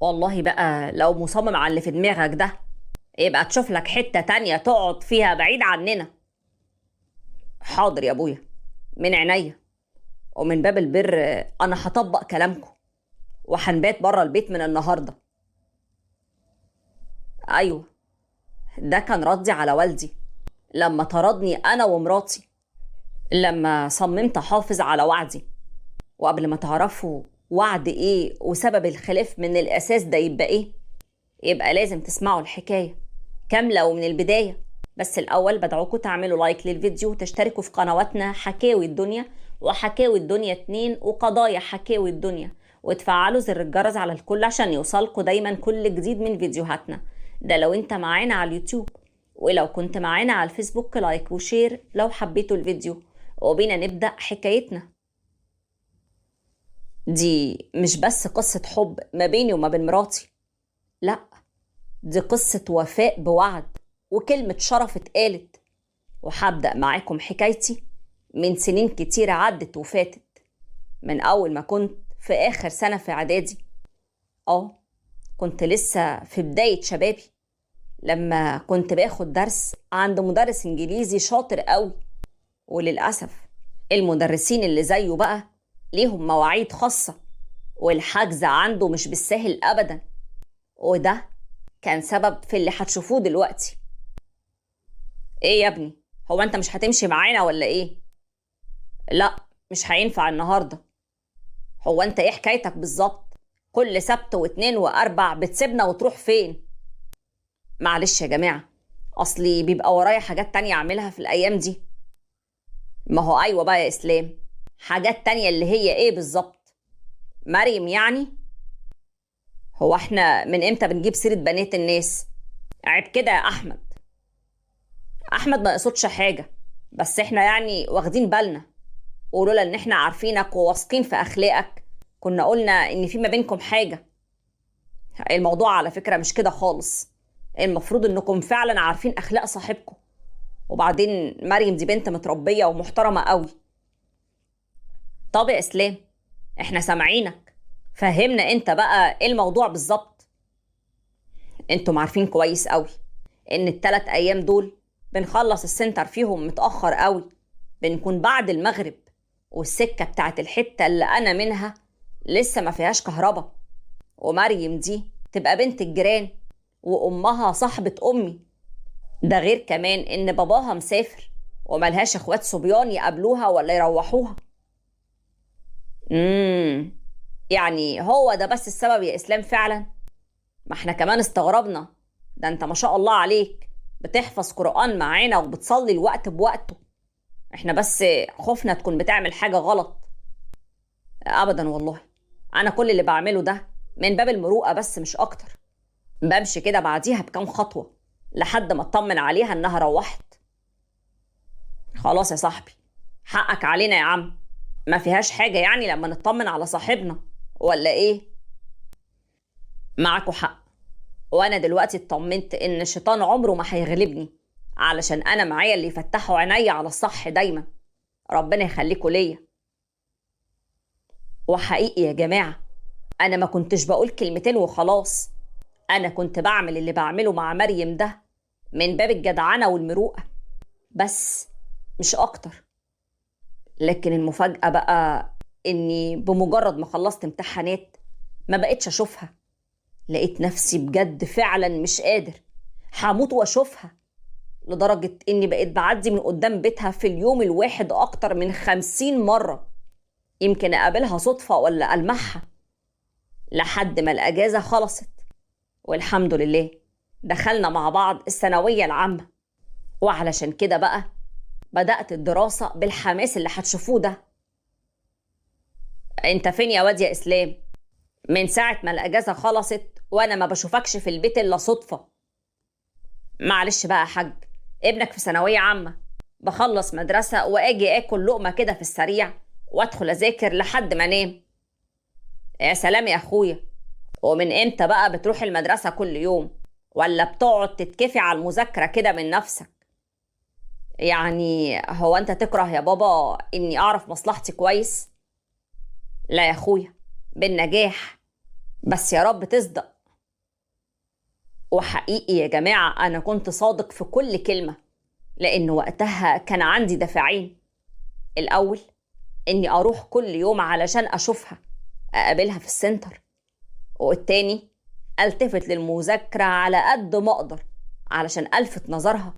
والله بقى لو مصمم على اللي في دماغك ده يبقى تشوف لك حتة تانية تقعد فيها بعيد عننا. حاضر يا ابويا، من عينيا. ومن باب البر انا هطبق كلامكم وهنبات بره البيت من النهارده. ايوه، ده كان ردي على والدي لما طردني انا ومراتي، لما صممت احافظ على وعدي. وقبل ما تعرفوا وعد ايه وسبب الخلاف من الاساس ده يبقى ايه، يبقى لازم تسمعوا الحكاية كاملة ومن البداية. بس الاول بدعوكم تعملوا like للفيديو وتشتركوا في قنواتنا حكاوي الدنيا وحكاوي الدنيا 2 وقضايا حكاوي الدنيا، وتفعلوا زر الجرس على الكل عشان يوصلكوا دايما كل جديد من فيديوهاتنا. ده لو انت معانا على اليوتيوب، ولو كنت معانا على الفيسبوك like و share لو حبيتوا الفيديو. وبينا نبدأ حكايتنا. دي مش بس قصة حب ما بيني وما بين مراتي، لا، دي قصة وفاء بوعد وكلمة شرف اتقالت. وهبدأ معاكم حكايتي من سنين كتير عدت وفاتت، من أول ما كنت في آخر سنة في إعدادي. كنت لسه في بداية شبابي، لما كنت باخد درس عند مدرس إنجليزي شاطر قوي. وللأسف المدرسين اللي زيه بقى ليهم مواعيد خاصة، والحجز عنده مش بالسهل أبدا، وده كان سبب في اللي هتشوفوه دلوقتي. ايه يا ابني، هو انت مش هتمشي معانا ولا ايه؟ لا، مش هينفع النهارده. هو انت ايه حكايتك بالظبط؟ كل سبت واثنين واربع بتسيبنا وتروح فين؟ معلش يا جماعة، اصلي بيبقى ورايا حاجات تانية اعملها في الايام دي. ما هو ايوه بقى يا اسلام، حاجات تانية اللي هي ايه بالظبط؟ مريم يعني؟ هو احنا من امتى بنجيب سيرة بنات الناس؟ عيب كده يا احمد. احمد ما يقصدش حاجة، بس احنا يعني واخدين بالنا، ولولا ان احنا عارفينك وواثقين في اخلاقك كنا قلنا ان في ما بينكم حاجة. الموضوع على فكرة مش كده خالص، المفروض انكم فعلا عارفين اخلاق صاحبكم. وبعدين مريم دي بنت متربية ومحترمة قوي. طب يا اسلام، احنا سامعينك، فهمنا انت بقى ايه الموضوع بالظبط. انتم عارفين كويس قوي ان الثلاث ايام دول بنخلص السنتر فيهم متأخر قوي، بنكون بعد المغرب، والسكة بتاعت الحتة اللي انا منها لسه ما فيهاش كهرباء. ومريم دي تبقى بنت الجيران وامها صاحبة امي، ده غير كمان ان باباها مسافر وملهاش اخوات صبيان يقابلوها ولا يروحوها. يعني هو ده بس السبب يا اسلام فعلا؟ ما احنا كمان استغربنا، ده انت ما شاء الله عليك بتحفظ قرآن معانا وبتصلي الوقت بوقته، احنا بس خوفنا تكون بتعمل حاجة غلط. ابدا والله، انا كل اللي بعمله ده من باب المروءة بس مش اكتر. بمشي كده بعديها بكام خطوة لحد ما اطمن عليها انها روحت. خلاص يا صاحبي، حقك علينا يا عم، ما فيهاش حاجة يعني لما نطمن على صاحبنا ولا ايه؟ معاكوا حق، وانا دلوقتي اطمنت ان الشيطان عمره ما هيغلبني، علشان انا معايا اللي يفتحوا عينيا على الصح دايما. ربنا يخليكوا ليا. وحقيقي يا جماعة، انا ما كنتش بقول كلمتين وخلاص، انا كنت بعمل اللي بعمله مع مريم ده من باب الجدعنة والمروءة بس، مش اكتر. لكن المفاجأة بقى اني بمجرد ما خلصت امتحانات ما بقتش اشوفها. لقيت نفسي بجد فعلا مش قادر، هموت واشوفها، لدرجة اني بقيت بعدي من قدام بيتها في اليوم الواحد اكتر من 50 مرة، يمكن اقابلها صدفة ولا المحها، لحد ما الاجازة خلصت والحمد لله دخلنا مع بعض الثانوية العامة. وعلشان كده بقى بدأت الدراسة بالحماس اللي هتشوفوه ده. انت فين يا واد يا اسلام؟ من ساعة ما الأجازة خلصت وأنا ما بشوفكش في البيت إلا صدفة. معلش بقى يا حاج، ابنك في ثانوية عامة، بخلص مدرسة وأجي آكل لقمة كده في السريع وأدخل أذاكر لحد ما أنام. يا سلام يا أخويا، ومن إمتى بقى بتروح المدرسة كل يوم ولا بتقعد تتكفي على المذاكرة كده من نفسك؟ يعني هو أنت تكره يا بابا إني أعرف مصلحتي كويس؟ لا يا أخويا، بالنجاح. بس يا رب تصدق. وحقيقي يا جماعة أنا كنت صادق في كل كلمة، لأن وقتها كان عندي دافعين. الأول إني أروح كل يوم علشان أشوفها، أقابلها في السنتر، والتاني ألتفت للمذاكرة على قد ما أقدر علشان ألفت نظرها،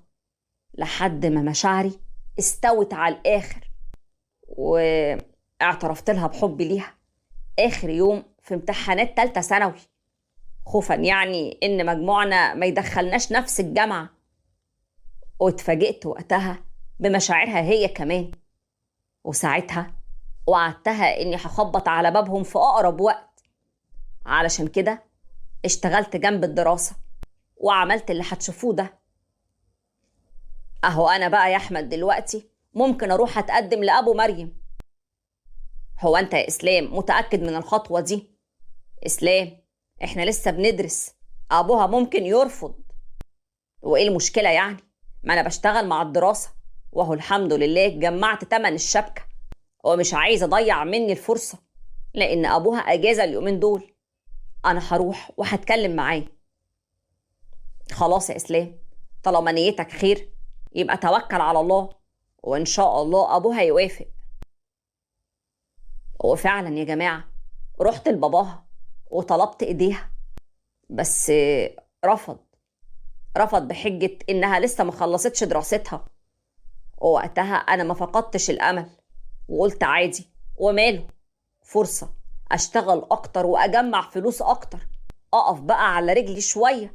لحد ما مشاعري استوت على الآخر واعترفت لها بحبي ليها آخر يوم في امتحانات تالتة ثانوي، خوفا يعني إن مجموعنا ما يدخلناش نفس الجامعة. واتفاجئت وقتها بمشاعرها هي كمان، وساعتها وعدتها إني هخبط على بابهم في أقرب وقت. علشان كده اشتغلت جنب الدراسة وعملت اللي هتشوفوه ده. أهو أنا بقى يا أحمد دلوقتي ممكن أروح أتقدم لأبو مريم. هو أنت يا إسلام متأكد من الخطوة دي؟ إسلام إحنا لسه بندرس، أبوها ممكن يرفض. وإيه المشكلة يعني؟ ما أنا بشتغل مع الدراسة، وهو الحمد لله جمعت تمن الشبكة، ومش عايز أضيع مني الفرصة لأن أبوها أجازة اليومين دول. أنا هروح وهتكلم معاه. خلاص يا إسلام، طالما نيتك خير يبقى توكل على الله، وإن شاء الله أبوها يوافق. وفعلا يا جماعة رحت لباباها وطلبت إيديها، بس رفض بحجة إنها لسه ما خلصتش دراستها. ووقتها أنا ما فقدتش الأمل وقلت عادي وماله، فرصة أشتغل أكتر وأجمع فلوس أكتر، أقف بقى على رجلي شوية،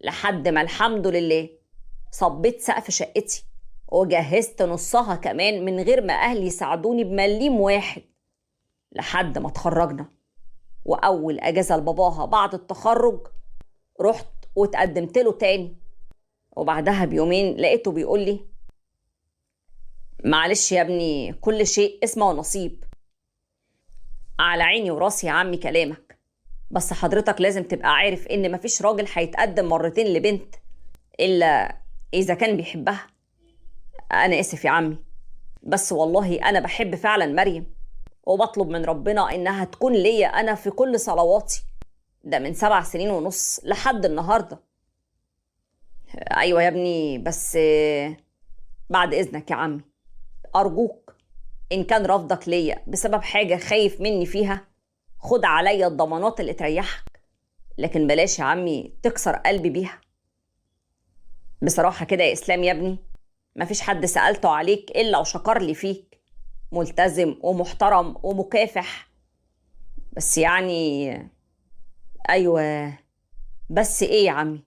لحد ما الحمد لله صبيت سقف شقتي وجهزت نصها كمان من غير ما أهلي يساعدوني بمليم واحد، لحد ما اتخرجنا. وأول أجازة لباباها بعد التخرج رحت وتقدمت له تاني، وبعدها بيومين لقيته بيقول لي معلش يا ابني، كل شيء اسمه ونصيب. على عيني وراسي يا عمي كلامك، بس حضرتك لازم تبقى عارف إن مفيش راجل هيتقدم مرتين لبنت إلا إذا كان بيحبها. أنا آسف يا عمي، بس والله أنا بحب فعلا مريم، وبطلب من ربنا إنها تكون ليا أنا في كل صلواتي، ده من 7.5 سنين لحد النهاردة. أيوة يا ابني، بس بعد إذنك يا عمي أرجوك، إن كان رفضك ليا بسبب حاجة خايف مني فيها خد عليا الضمانات اللي تريحك، لكن بلاش يا عمي تكسر قلبي بيها. بصراحة كده يا إسلام يا ابني، مفيش حد سألته عليك إلا وشكر لي فيك، ملتزم ومحترم ومكافح، بس يعني أيوة بس إيه يا عمي؟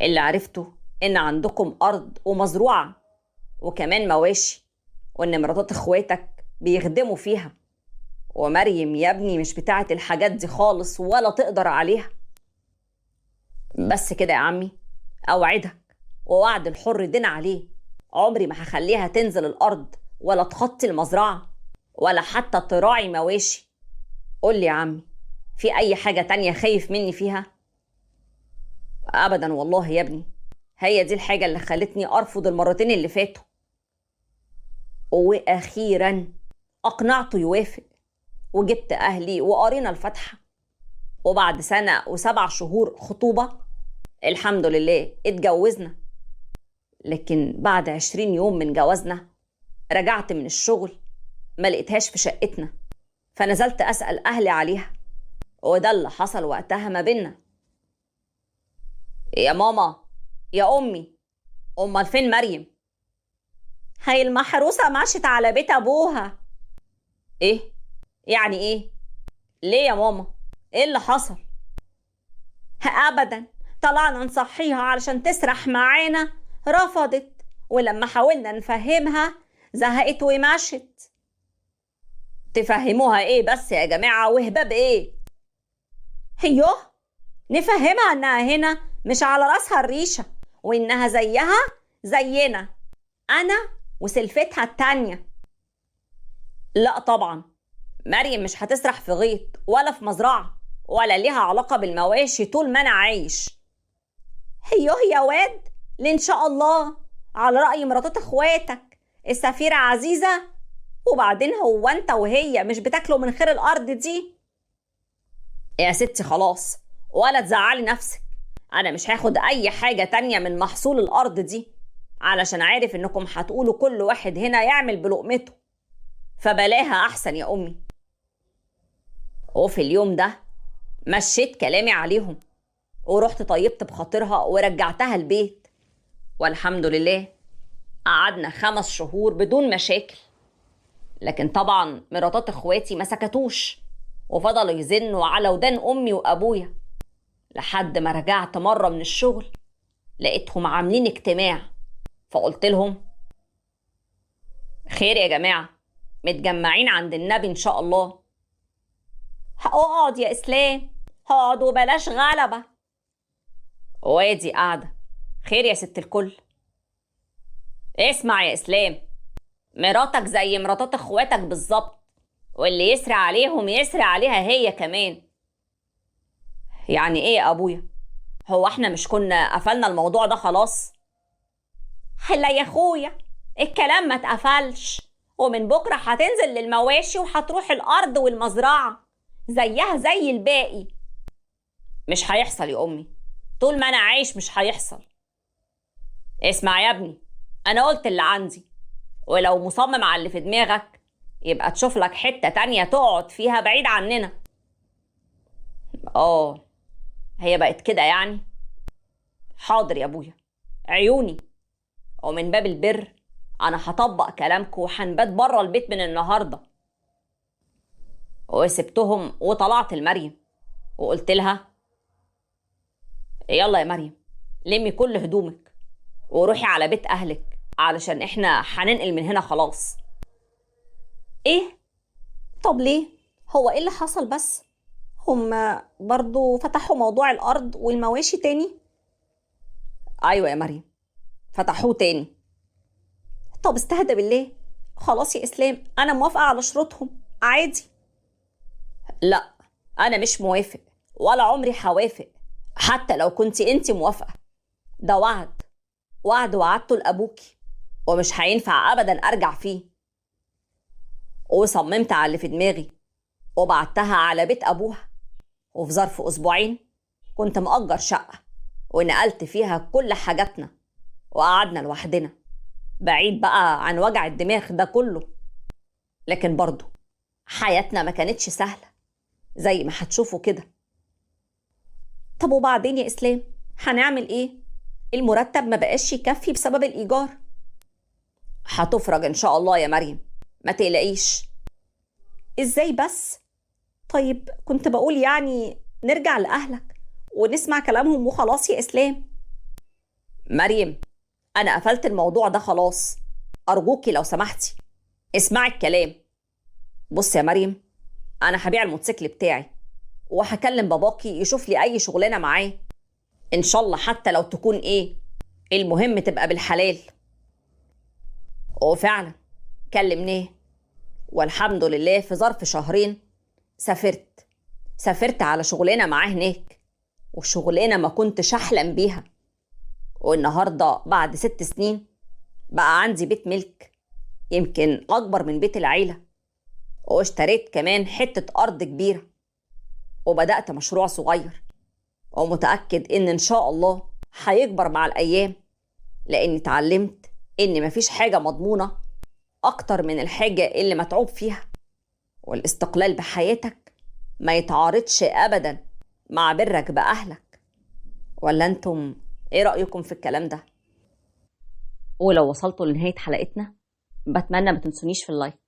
اللي عرفته إن عندكم أرض ومزروعة وكمان مواشي، وإن مراتات إخواتك بيخدموا فيها، ومريم يا ابني مش بتاعة الحاجات دي خالص ولا تقدر عليها. بس كده يا عمي، أوعدك ووعد الحر دين عليه، عمري ما هخليها تنزل الأرض ولا تخطي المزرعة ولا حتى تراعي مواشي. قول لي يا عمي، في أي حاجة تانية خايف مني فيها؟ أبدا والله يا ابني، هي دي الحاجة اللي خلتني أرفض المرتين اللي فاتوا. وأخيرا أقنعته يوافق، وجبت أهلي وقرينا الفاتحة، وبعد 1 سنة و7 شهور خطوبة الحمد لله اتجوزنا. لكن بعد 20 يوم من جوازنا رجعت من الشغل ما لقيتهاش في شقتنا، فنزلت أسأل أهلي عليها، وده اللي حصل وقتها ما بينا. يا ماما يا أمي، أمال فين مريم؟ هاي المحروسة مشت على بيت أبوها. إيه؟ يعني إيه؟ ليه يا ماما؟ إيه اللي حصل؟ أبدا، طلعنا نصحيها علشان تسرح معانا رفضت، ولما حاولنا نفهمها زهقت ومشت. تفهموها ايه بس يا جماعة؟ وهباب ايه؟ هيوه، نفهمها انها هنا مش على راسها الريشة، وانها زيها زينا انا وسلفتها التانية. لا طبعا، مريم مش هتسرح في غيط ولا في مزرعة ولا ليها علاقة بالمواشي طول ما انا عايش. هيوه يا واد، ليه ان شاء الله؟ على رأي مراتات اخواتك السفيرة عزيزة. وبعدين هو انت وهي مش بتاكلوا من خير الارض دي؟ يا ستي خلاص ولا تزعلي نفسك، أنا مش هاخد أي حاجة تانية من محصول الأرض دي، علشان عارف إنكم هتقولوا كل واحد هنا يعمل بلقمته، فبلاها أحسن يا أمي. وفي اليوم ده مشيت كلامي عليهم ورحت طيبت بخاطرها ورجعتها البيت، والحمد لله قعدنا 5 شهور بدون مشاكل. لكن طبعا مراتات اخواتي ما سكتوش وفضلوا يزنوا على ودان امي وابويا، لحد ما رجعت مرة من الشغل لقيتهم عاملين اجتماع، فقلت لهم خير يا جماعة، متجمعين عند النبي ان شاء الله. اقعد يا اسلام، اقعد وبلاش غلبة. وادي قاعدة، خير يا ست الكل. اسمع يا اسلام، مراتك زي مراتات اخواتك بالظبط، واللي يسري عليهم يسري عليها هي كمان. يعني ايه يا ابويا؟ هو احنا مش كنا قفلنا الموضوع ده خلاص؟ لا يا اخويا، الكلام ما اتقفلش، ومن بكره هتنزل للمواشي وهتروح الارض والمزرعه زيها زي الباقي. مش هيحصل يا امي، طول ما انا عايش مش هيحصل. اسمع يا ابني، انا قلت اللي عندي، ولو مصمم على اللي في دماغك يبقى تشوف لك حتة تانية تقعد فيها بعيد عننا. هي بقت كده يعني؟ حاضر يا ابويا، عيوني. ومن باب البر انا هطبق كلامكم وهنبات بره البيت من النهارده. وسبتهم وطلعت لمريم وقلت لها يلا يا مريم، لمي كل هدومك وروحي على بيت اهلك، علشان احنا هننقل من هنا خلاص. ايه؟ طب ليه؟ هو ايه اللي حصل بس؟ هما برضو فتحوا موضوع الارض والمواشي تاني؟ ايوه يا مريم، فتحوه تاني. طب استهدى بالله، خلاص يا اسلام انا موافقة على شروطهم عادي. لا انا مش موافق ولا عمري هوافق، حتى لو كنت انت موافقة. ده وعد، وعد وعدته لابوكي، ومش هينفع ابدا ارجع فيه. وصممت على اللي في دماغي وبعتها على بيت ابوها، وفي ظرف اسبوعين كنت مأجر شقه ونقلت فيها كل حاجاتنا وقعدنا لوحدنا بعيد بقى عن وجع الدماغ ده كله. لكن برضو حياتنا ما كانتش سهلة زي ما هتشوفوا كده. طب وبعدين يا اسلام هنعمل ايه؟ المرتب ما بقاش يكفي بسبب الايجار. هتفرج ان شاء الله يا مريم، ما تقلقيش. ازاي بس؟ طيب كنت بقول يعني نرجع لأهلك ونسمع كلامهم وخلاص يا اسلام. مريم انا قفلت الموضوع ده خلاص، ارجوكي لو سمحتي اسمعي الكلام. بص يا مريم، انا هبيع الموتوسيكل بتاعي وهكلم باباكي يشوف لي اي شغلانة معاه ان شاء الله، حتى لو تكون ايه، المهم تبقى بالحلال. وفعلا كلمناه، والحمد لله في ظرف شهرين سافرت على شغلانة معاه هناك، وشغلانه ما كنتش احلم بيها. والنهارده بعد 6 سنين بقى عندي بيت ملك يمكن اكبر من بيت العيلة، واشتريت كمان حتة ارض كبيرة، وبدات مشروع صغير، ومتاكد ان شاء الله هيكبر مع الايام، لاني اتعلمت ان مفيش حاجة مضمونه اكتر من الحاجة اللي متعوب فيها، والاستقلال بحياتك ما يتعارضش ابدا مع برك باهلك. ولا انتم ايه رايكم في الكلام ده؟ ولو وصلتوا لنهاية حلقتنا بتمنى ما تنسونيش في ال like،